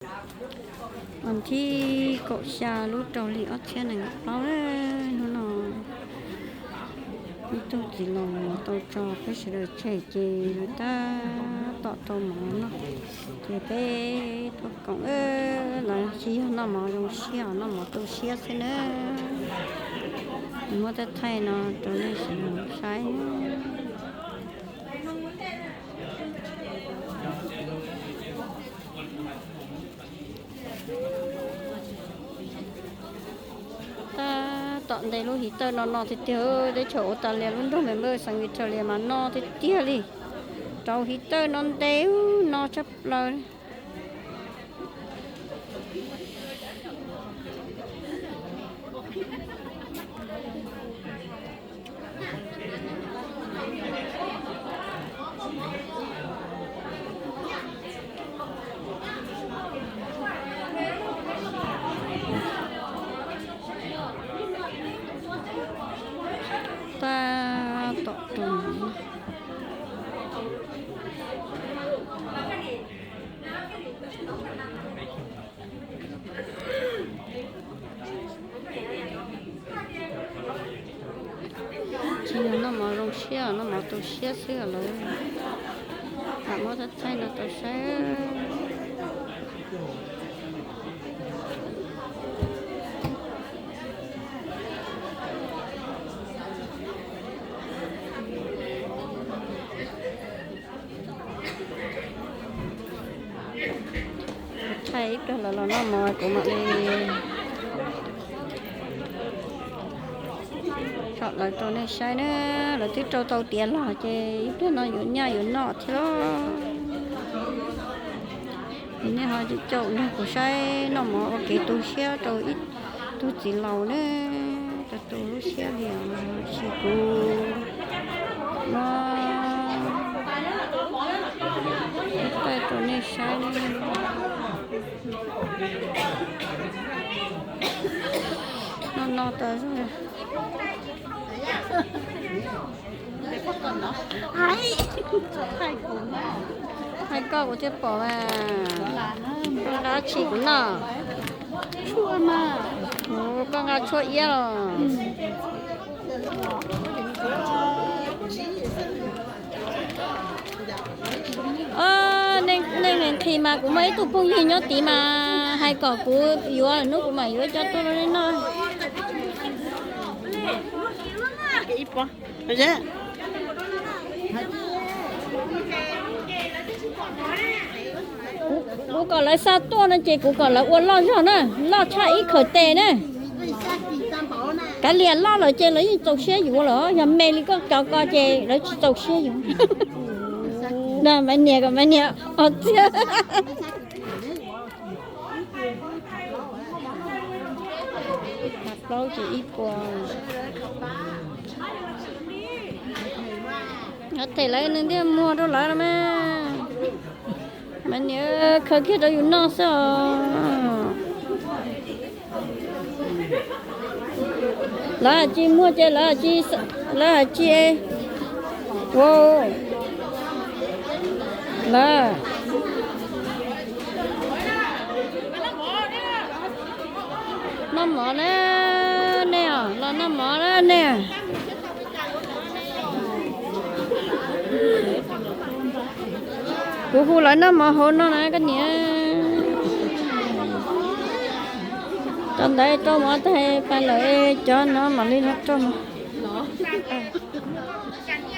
Vas thib kaum xya lub rau hli ob txhiab nees nkaum plaub, hnub no ib tug txiv laus tau tso peb sawv daws tseg ces lawv tab tom rau mov noj. Ces peb tuaj koom, lawv tsis yog noj mov zoo siab, noj mov tu siab xwb na. Muab tej thaij no rau nej sawv daws saib. Tab tom ntes lub hiv tawj no no tiag tiag, teb chaws Australia lub nroog Melbourne, South Australia mas no tiag tiag li. Rau hiv tawj no ntes no tshaj plaws. Tab tom rau mov. Tsis yog noj mov zoo siab, noj mov tu siab xwb lawm. Lam muab thaij thaij no rau saib. Thaij ib pliag lawv los noj mov kuv mam li tsom lawv rau nej saib na. Lawv twb rau tau tiav los ces ib pliag no yuav nyaj yuav noj thiab. Nej ho caum nrog kuv saib noj mov ua kev tu siab rau ib tug txiv laus na, rau tu lub siab li os. Sim kuv muab thaij rau nej saib na. No no tas zog. Thaij koj kuv thiaj pom mas. Koj nqa dab tsi kuv noj? Koj nqa tshuaj iab los? Nej nqhis mas kuv muaj ib tug phooj ywg nyob tid mas hais kom kuv yuav, hnub kuv mam yuav coj tuaj rau nej noj. Kuv kom lawv xa tuaj no ces kuv kom lawv ua loj zog na, loj tshaj ib khaws tes na. Kav liam loj lawm ces lawv yeej txaus siab yuav lawm, yog me li koj cov ko ces lawv tsis txaus siab yuav. Maiv niam kom maiv niam os txiag. Plaub ces ib puas. Them lawv nws thiaj muag rau lawv no mas. Maiv niam khaws kiag rau yus noj xwb os. Lawv hais tsis muag ces lawv hais tsis, lawv hais tsis, ua, lawv noj mov na, nej os, los noj mov na nej. Kuv hu lawv noj mov hauv no na koj niam. Cov ntawd rau mov tag pas lawm, cov no mam li rau mov.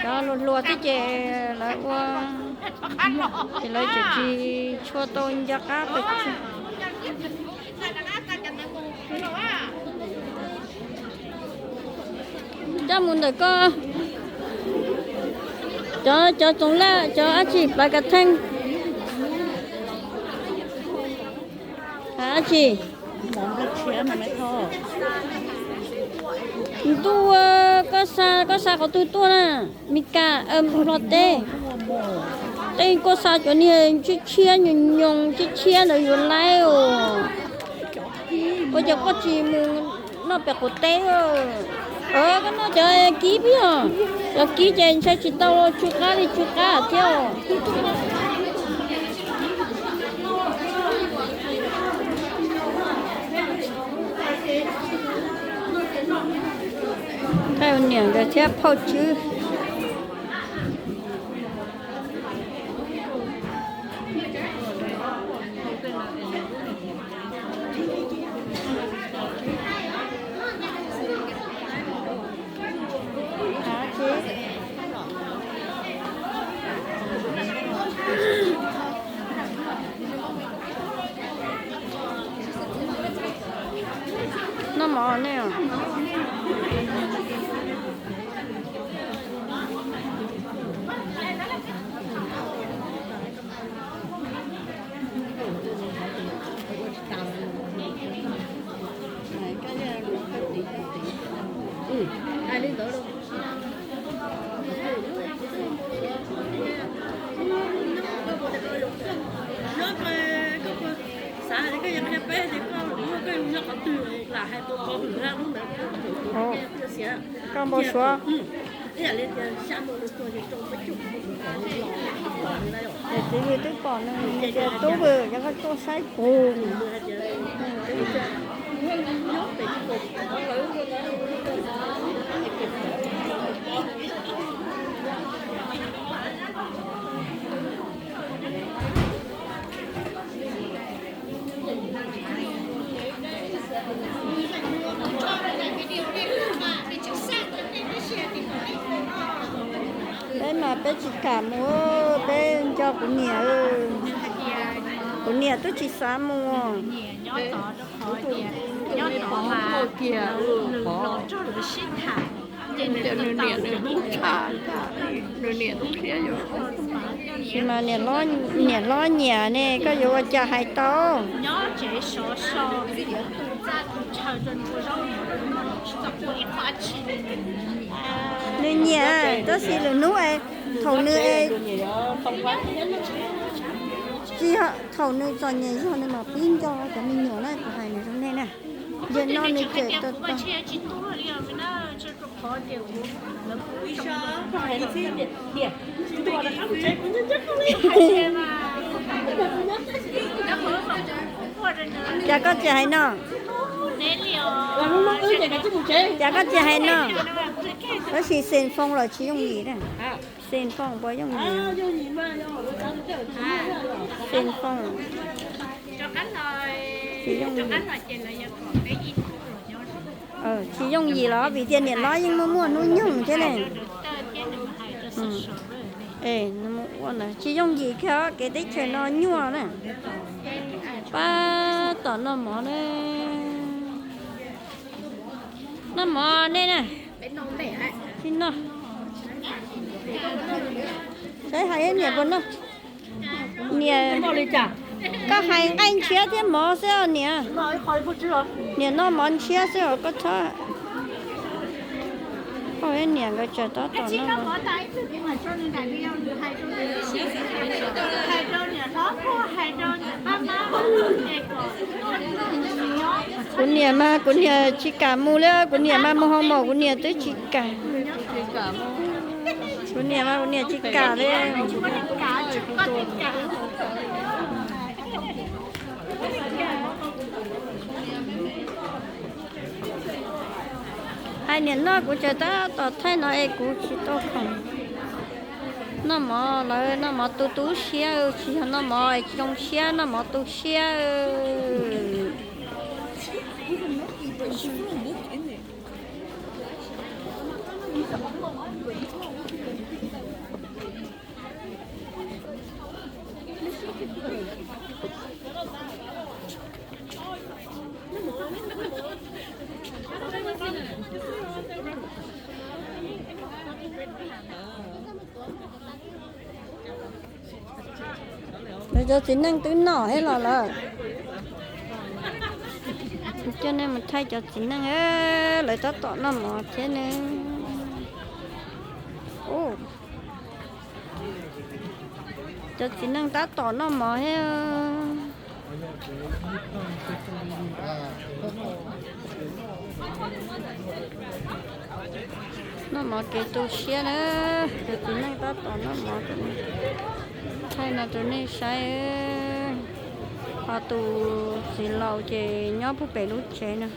Cov hluas hluas xwb ces lawv ua, ces lawv tseem tsis tshua tau nco qab pes tsawg. Coj mus ntawm koj. Cov, cov txoov laj, cov dab tsi plav kav theej. Dab tsi? Ntuj, koj xa, koj xa qhov twg tuaj na? Meskas, Nplog teb. Tej koj xa cov niag tshiab tshiab nyoos nyoos tshiab tshiab ntawd yuav laib os. Ua cas koj tsis mus noj pem qaum teb? Koj noj cov kib peb os. Cov kib ces ntshai tsis tau, tsw qab li tsw qab thiab os. Niam nkawd thiab phauj Tswb. Noj mov ne. Koj npau suav. Txiv Vwm twb pom nws, nws tias tub Vwm, yog koj tuaj saib kuv. Peb mas peb tsis kam mus, peb nco kuv niam. Kuv niam twb tsis xav mus. Nws niam nws hlub tshaj, nws niam hlub siab yus. Tab sis mas niam hlob nyiam ne, koj yuav ua cas hais tau. Nws nyiam, tab sis lwm hnub es thaum nws es, tsis, thaum nws txom nyem zog nws mam pib nco cov me nyuam na, kuv hais nws zoo nej na. Yog no nws tseem tau tau. Cas koj tsis hais no? Cas koj tsis hais no? Tab sis xen foo los tsis yooj yim na. Xen foo puas yooj yim? Xen foo tsis yooj yim. Tsis yooj yim los vim tias niam hlob yeej muaj muaj hnub nyoog thiab ne. Tsis yooj yim kiag kev teb chaws no nyuaj na. Pab tom noj mov na. Noj mov nej na. Tsis noj. Saib hais niam puas noj. Niam, koj hais nqaij ntshiab thiab mov xwb os niam. Niam noj mov ntshiab xwb os koj txhob. Niam nkawd tseem tab tom noj. Kuv niam mas kuv niam tsis kam mus li, kuv niam mas mus hoo maum kuv niam twb tsis kam. Kuv niam mas kuv niam tsis kam li. Hais niam noj kuv tseem tab tom thaij no es kuv tsis tau khoom. Noj mov lawv noj mov tu tu siab, tsis yog noj mov es tsis zoo siab, noj mov tu siab. Lawv cov txiv neej twb noj thiab los lawm. Coj nej mus thaij cov txiv neej, lawv tab tom noj mov thiab ne. Cov txiv neej tab tom noj mov thiab. Noj mov kev tu siab na, cov txiv neej tab tom noj mov. Thaij no rau nej saib, ho tus txiv laus ces nyob puag pem lub tsev no.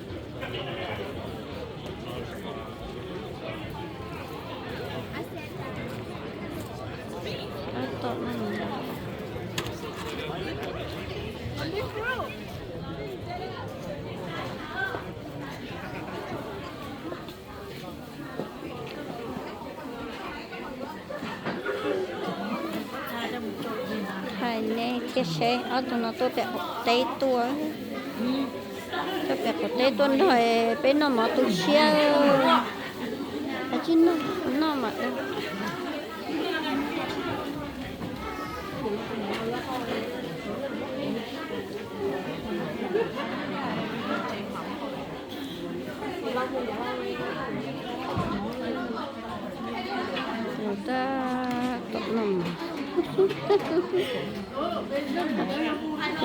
Hais nej thiaj seb ob tug no tuaj pem qaum teb tuaj. Tuaj pem qaum teb tuaj nrog peb noj mov tu siab. Kav tsij noj, noj mas. Tab tom noj mov.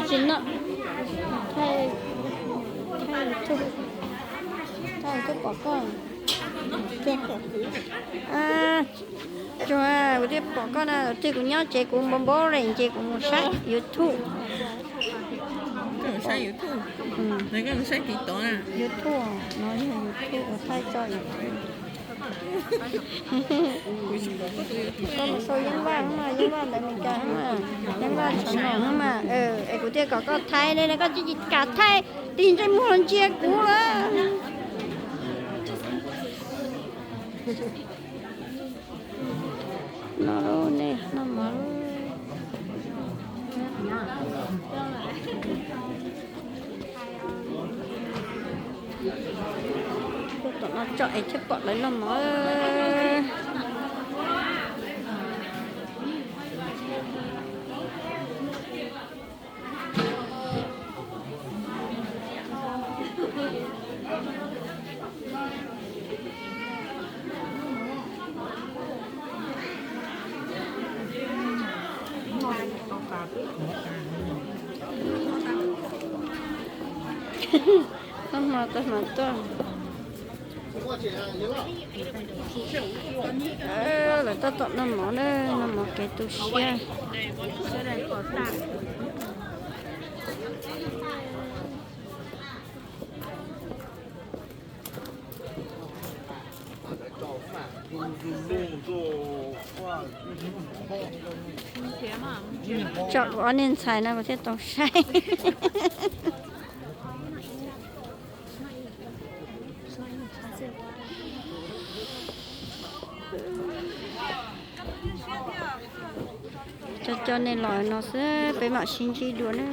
Tsis noj, thaij, thaij YouTube, thaij YouTube pom koj. Tsuag, kuv twb pom koj na, twb kuv nyob tsev kuv npau npau rees ces kuv mus saib YouTube. Saib YouTube. YouTube no yog YouTube uas thaij tso YouTube. Koj mus sau Yeeb Vaj mas, Yeeb Vaj ntawd Meskas mas, Yeeb Vaj tshav no mas, es kuv thiaj kom koj thaij ne, koj tsis kam thaij, tis ntsej muag los ntsia kuv lawm. No lauj, nej noj mov lauj. Tuaj tom no tso es thiaj pom lawv noj mov. Noj hmo tau hmo tuaj. Lawv tab tom noj mov na, noj mov kev tu siab. Tso kuv ob niag ntxhais no kuv thiaj tau saib. Cov cov nej los no xwb, peb mam sib ntsib dua na.